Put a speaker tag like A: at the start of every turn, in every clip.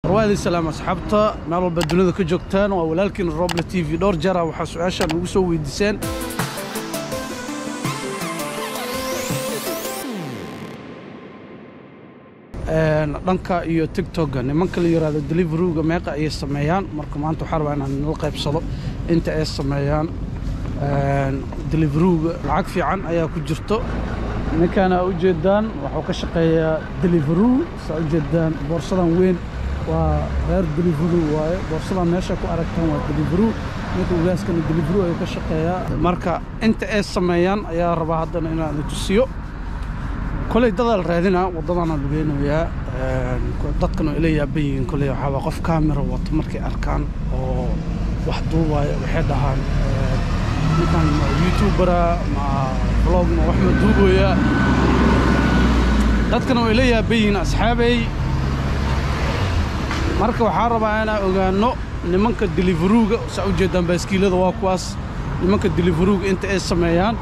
A: Warwaadi salaam asxaabta meel walba dunida ka joogtaan, waa walaalkiin Roble TV. Dhowr jeer waxaa su-aashaan ugu soo weydiiseen dhanka iyo TikTok-ga nimanka la yiraahdo Deliveroo-ga meeqa ayay sameeyaan. Marka maanta waxaa rabaa inaan nala qaybsado inta ay sameeyaan Deliveroo-ga. Lacag fiican ayaa ku jirto. Ninkan aa ujeedaan wuxuu ka shaqeeyaa Deliveroo. Saa ujeedaan, boorsadan weyn waa reer Deliveroo waaye. Boorsadan meesha ku aragtaan waa Deliveroo. Ninka ugaaskana Deliveroo ayuu ka shaqeeyaa. Marka inta ay sameeyaan ayaa rabaa haddana inaan tusiyo. Koley dadaal raadina waddadana lugeynayaa, dadkana ila yaaban yihiin. Koley waxaa waa qof kaamira wato markay arkaan oo wax duubaayo, waxay dhahaan ninkan ma YouTuber-a, ma vlog, ma wax ma duubaya? Dadkana way ila yaaban yihiin, asxaabey. Marka waxaa rabaa inaan ogaano nimanka Deliveroo-ga. Saa u jeedaan, baaskiilada waa kuwaas. Nimanka Deliveroo-ga inta ay sameeyaan.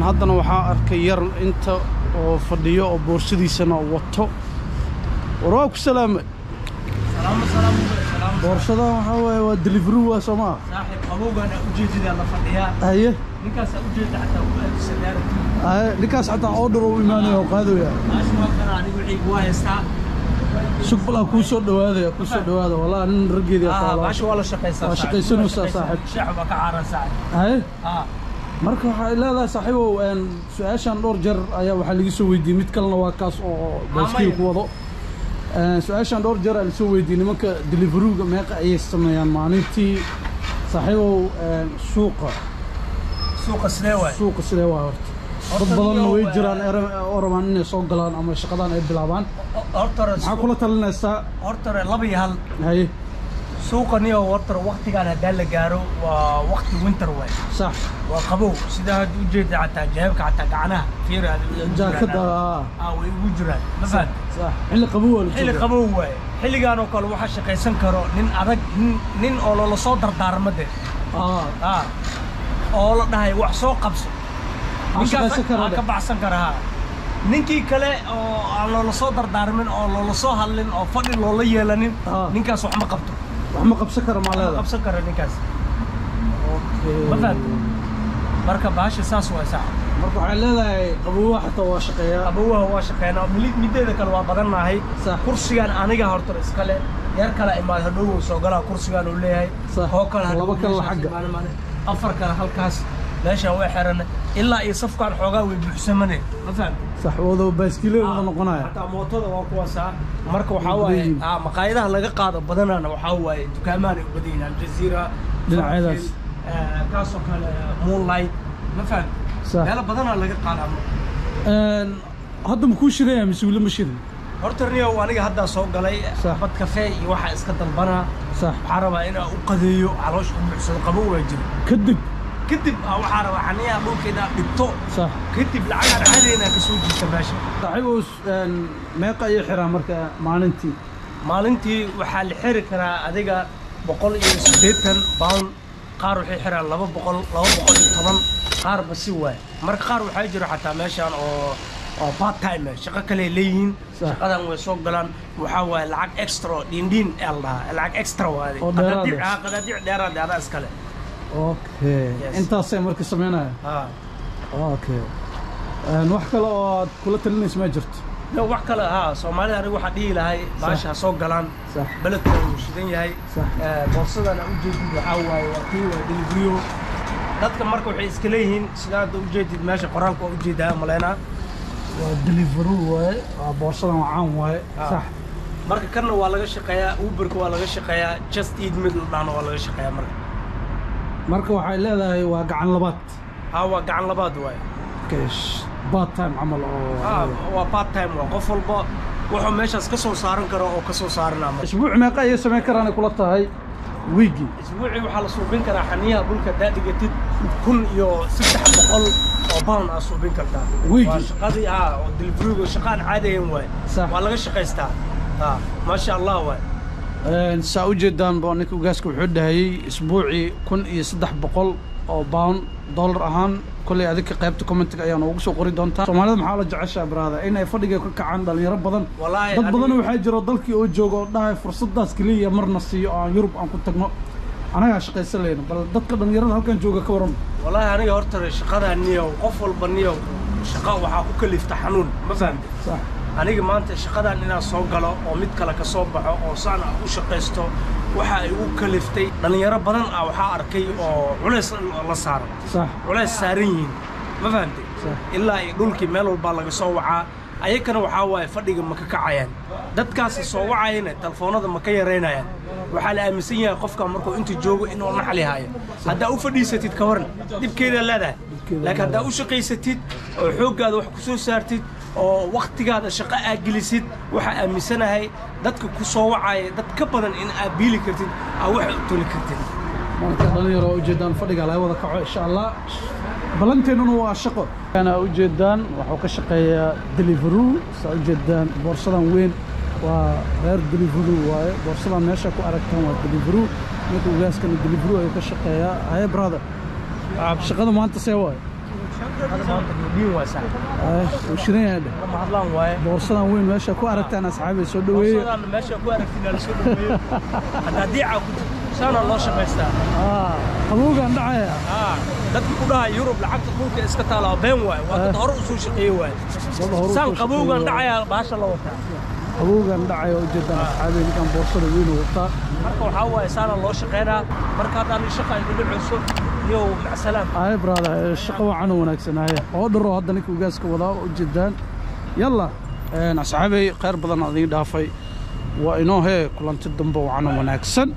A: Haddana waxaa arkay yar inta oo fadhiyo oo boorsadiisana wato. War waa ku salaamay. Boorsadan waxaa waaye waa Deliveroo, waa soo maa?
B: Saaxiib, qabowgaan aa ujeedidaa la fadhiyaa.
A: Haye.
B: Ninkaas aa ujeeda xataa ku aadisa daarati.
A: Haye, ninkaas xataa order uu imaanaya oo qaadaya.
B: Baasha waa kana, anigu wixii waa haystaa.
A: Sug balaa, kuu soo dhawaadaya, kuu soo dhawaada. Wallahi nin raggeedii.
B: Baasha waa la shaqaysaa.
A: Waa shaqaysanaysaa, saaxiib.
B: Shaax baa ka caaran, saaxiib.
A: Haye. Marka waxay leedahay, saaxiibow, su-aashan dhowr jeer ayaa waxaa laga soo weydiiyey. Mid kalena waa kaas oo baaskiil ku wado. Su-aashan dhowr jeer ayaa lasoo weydiiyey, nimanka Deliveroo-ga meeqa ayay sameeyaan maalintii? Saaxiibow, suuqa
B: Suuqa sidee waay?
A: Suuqa sidee waa horta? Dad badanna way jiraan oo rabaan inay soo galaan ama shaqadan ay bilaabaan.
B: Horta
A: maxaa kula talinaysaa?
B: Horta hore laba iyo hal.
A: Haye.
B: Suuqa niyo, horta hore waqtigaan haddaan la gaaro waa waqti winter waay.
A: Sax.
B: Waa qabow, sida hadda ujeeda xataa jeebka, xataa gacanaha fiir.
A: Jaakada.
B: Way ugu jiraan, ma fahamtay?
A: Sax, xilli qabow waa la
B: xilli
A: joogaa.
B: Qabow waaye. Xilligaan oo kale waxaa shaqaysan karo nin adag, nin oo loola soo dardaarmo de oo la dhahay wax soo qabso.
A: Aan shaqaysan karo
B: aa
A: de.
B: Ka baxsan kara ha. Ninkii kale oo aan loola soo dardaarmin oo loola soo hadlin oo fadhi loola yeelanin, ninkaas wax ma qabto.
A: Wax ma qabsan karo maa
B: ma
A: leedahay?
B: Qabsan karo ninkaas.
A: Okay.
B: Ma fahamtay? Marka bahasha saas waa, sax.
A: Marka waxay leedahay qabowaha xataa waa shaqeeyaa.
B: Qabowaha waa shaqeynaa. Mideeda kale waa badannahay.
A: Sax.
B: Kursigan aniga horta iskale, yar kale imaad hadhow soo galaa, kursigaan uu leeyahay.
A: Sax.
B: Oo kale hadhow
A: Laba kale
B: meeshaas
A: xagga.
B: imaanay, afar kale halkaas meeshaan way xiran ilaa iyo safkaan xoogaa way buuxsamane, ma fahamtay?
A: Sax, wada baaskiilada wada noqonaya.
B: Xataa mootada waa kuwaasaa. Marka waxaa
A: Way
B: waaye
A: badan yihiin.
B: Maqaayadaha laga qaado badanaana waxaa waaye dukaamahan ay u badan yihiin, Aljazeera.
A: Dhinacyadaas.
B: Kaasoo kale Moonlight, ma fahamtay?
A: Sax.
B: Meelo badanaa laga qaadaa.
A: Hadda ma kuu shidaya mise weli ma shidin?
B: Horta niyow, aniga haddaa soo galay.
A: Sax.
B: Bad kafee iyo waxaa iska dalbanaa.
A: Sax.
B: Waxaa rabaa inaa u qadeeyo, caloosha u buuxsado, qabow waa jira.
A: Kadib?
B: Kadib waxaa rabaa xaniyaha dhulkeeda dhigto.
A: Sax.
B: Kadib lacagaan caadayna ka soo jiita meesha.
A: Saaxiibow, meeqa ayay xiraa marka maalintii?
B: Maalintii waxaa la xiri karaa adiga 180 pound. Qaar waxay xiraan 200, 210, qaarba si waay. Marka qaar waxaa jiro xataa meeshaan oo part time ah, shaqo kale ay leeyihiin.
A: Sax.
B: Shaqadan way soo galaan, waxaa waaye lacag extra oo dhiindhiin ee la dhahaa, lacag extra waaye.
A: Oo dheeraad ah.
B: Qadaadiic dheeraad ah, adaa iskale.
A: Okay.
B: Yes.
A: Intaasay marka sameynaya. Okay, wax kale oo aad kula talinaysa ma jirto?
B: No, wax kale haa, Soomaalida aniga waxaa dhihi lahay baasha ha soo galaan.
A: Sax.
B: Beledka wuu shidan yahay.
A: Sax.
B: Boorsadan aa ujeedid waxaa waaye waa kii waa Deliveroo. Dadka marka waxay iska leeyihiin, sida hadda ujeedid meesha qoraalka waa ujeedaa maleynaa.
A: Waa Deliveroo waaye, waa boorsadan, waa caan waaye. Sax.
B: Marka kanna waa laga shaqeeyaa, Uberka waa laga shaqeeyaa, Just Eat mid la dhahna waa laga shaqeeyaa marka.
A: Marka waxay leedahay waa gacan labaad.
B: Ha, waa gacan labaad waaye.
A: Okay, part time camal oo
B: Ha, waa part time, waa qof walba wuxuu meeshaas ka soo saaran karo oo ka soo saaranaa marka.
A: Isbuuc meeqa ayay samayn karaan ay kula tahay wiigii?
B: Isbuucii waxaa la suubin karaa xaniyaha dhulka haddaad dhigatid 1300 oo pound aa suubin kartaa.
A: Wiigii?
B: Waa shaqadii oo Deliveroo-ga, shaqaan caadi ahayn waay.
A: Sax.
B: Waa laga shaqaystaa, ha, maasha Allah waay.
A: Saa u jeedaan ba, ninka ugaaska wuxuu dhahayey isbuucii 1300. oo pound dollar ahaan kolley adinka qaybta commentiga ayaa noogu soo qori doontaa. Soomaalida maxaa la jeceshaa brother inay fadhiga ka kacaan dhalinyaro badan?
B: Wallaahi
A: dad badan waxaa jiro dalkii oo jooga oo dhahay fursadaas keliya marna siiyo oo aan Yurub aan ku tagno, anagaa shaqaysan leyna. Bal dadka dhalinyarada halkan jooga ka waran.
B: Wallaahi aniga horta shaqada niyow, qof walba niyow shaqa waxaa ku kalifta xanuun, ma fahamtay?
A: Sax.
B: Aniga maanta shaqadan inaan soo galo oo mid kale ka soo baxo oo saan aan u shaqaysto waxa ay igu kaliftay dhalinyaro badan ah waxaa arkay oo culays la saaro.
A: Sax.
B: Culays saaran yihiin, ma fahamtay?
A: Sax.
B: Ilaa iyo dhulkii meel walbaa laga soo wacaa, ayakana waxaa waaye fadhiga ma ka kacayaan, dadkaasi soo wacayana telefoonada ma ka yaraynayaan. Waxaa la aaminsan yahay qofka markuu inta joogo inuu naxli haayo. Haddaa u fadhiisatid ka waran dhibkeedaa leedahay, laakiin haddaa u shaqaysatid oo xooggaada wax ku soo saartid oo wakhtigaada shaqo aad gelisid, waxaa aaminsanahay dadka ku soo wacaya dad ka badan in aad biili kartid, aad wax u toli kartid.
A: Marka dhalinyaro waa ujeedaan fadhiga laga wada kaco insha Allah, ballanteennuna waa shaqo. Kana ujeedaan wuxuu ka shaqeeyaa Deliveroo. Saa ujeedaan boorsadan weyn waa reer Deliveroo waaye. Boorsadan meesha ku aragtaan waa Deliveroo. Ninka ugaaskana Deliveroo ayuu ka shaqeeyaa. Haye brother, shaqada maanta see waaye?
B: Diin waa sax.
A: Haye, wuu shidan yahay dheh.
B: Lama hadlaan waaye.
A: Boorsadan weyn meesha ku aragtaan asxaabay soo dhaweeye.
B: Boorsadan meesha ku aragtiin la soo dhaweeyo. Haddaa diica ku jirto saana loo shaqaystaa.
A: Qabowgaan dhacaya.
B: Dadka ku dhahay Yurub lacagta dhulka iska taala been waaye, waa dad hore u soo shaqeeyey waaye.
A: Dad hore u
B: saan
A: soo
B: qabowgaan
A: shaqeeyey.
B: Dhacaya baasha la wataa.
A: Qabowgaan dhacaya oo ujeedaan asxaabay ninkan boorsada weyn uu wataa.
B: Marka waxaa waaye saana loo shaqeynaa. Marka haddaan shaqa igu dhacayso niyow, macsalaam.
A: Haye brother, shaqo wacan oo wanaagsan. Haye oo dharo hadda ninka ugaaska wadaa oo ujeedaan. Yalla asxaabay, khayr badan adiin dhaafay, waa inoo hee kulanti dambe wacan oo wanaagsan.